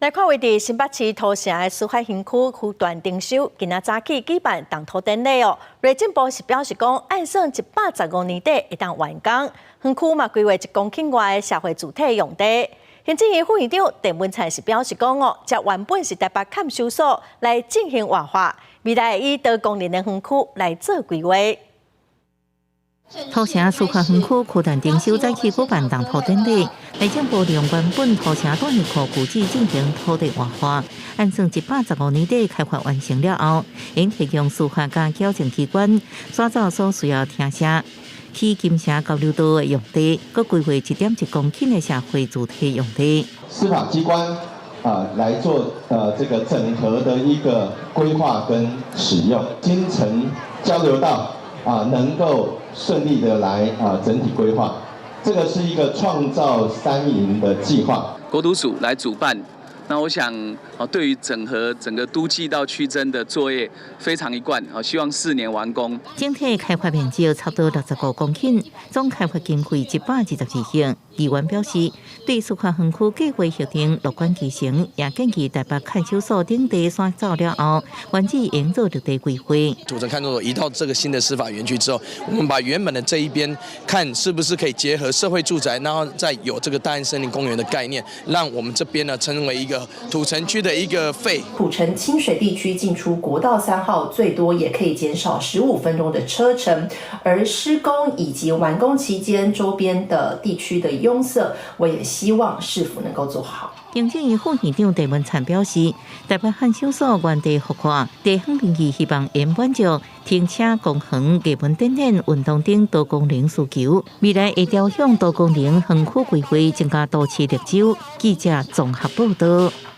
來看位佇新北市土城的司法園區區段徵收，今仔早起舉辦動土典禮哦。內政部是表示講，按算115年底會當完工。園區嘛規劃1公頃外的社會住宅用地。行政院副院長鄭文燦是表示講哦，這原本是台北看守所來進行活化，未來以多功能的園區來做規劃。土城司法園區區段徵收早起舉辦動土典禮，內政部利用原本土城大內庫舊址進行土地活化，按算115年底開發完成了後，應提供司法佮矯正機關徙走所需要廳舍、起金城交流道的用地，閣規劃1.1公頃的社會住宅用地。司法機關啊來做這個整合的一個規劃跟使用，金城交流道啊能夠順利的來啊整體規劃，這個是一個創造三贏的計劃。國土署來主辦，那我想啊，對於整合整個都計到區增的作業非常一貫啊，希望4年完工。整體開發面積差不多65公頃，總開發經費122億。議員表示，對司法園區計劃核定樂觀其成，也建議台北看守所等地徙走了後，原址應做綠地規劃。土城看守所移到這個新的司法園區之後，我們把原本的這一邊看是不是可以結合社會住宅，然後再有這個大安森林公園的概念，讓我們這邊呢成為一個土城區的一個肺。土城清水地區進出國道3號最多也可以減少15分鐘的車程，而施工以及完工期間，周邊的地區的擁塞，我也希望市府能夠做好。行政院副院長鄭文燦表示，台北看守所原地復活，地方民意希望會滿足停車、公園、藝文展演、運動等多功能需求，未來會朝向多功能園區規劃，增加都市綠洲。記者綜合報道。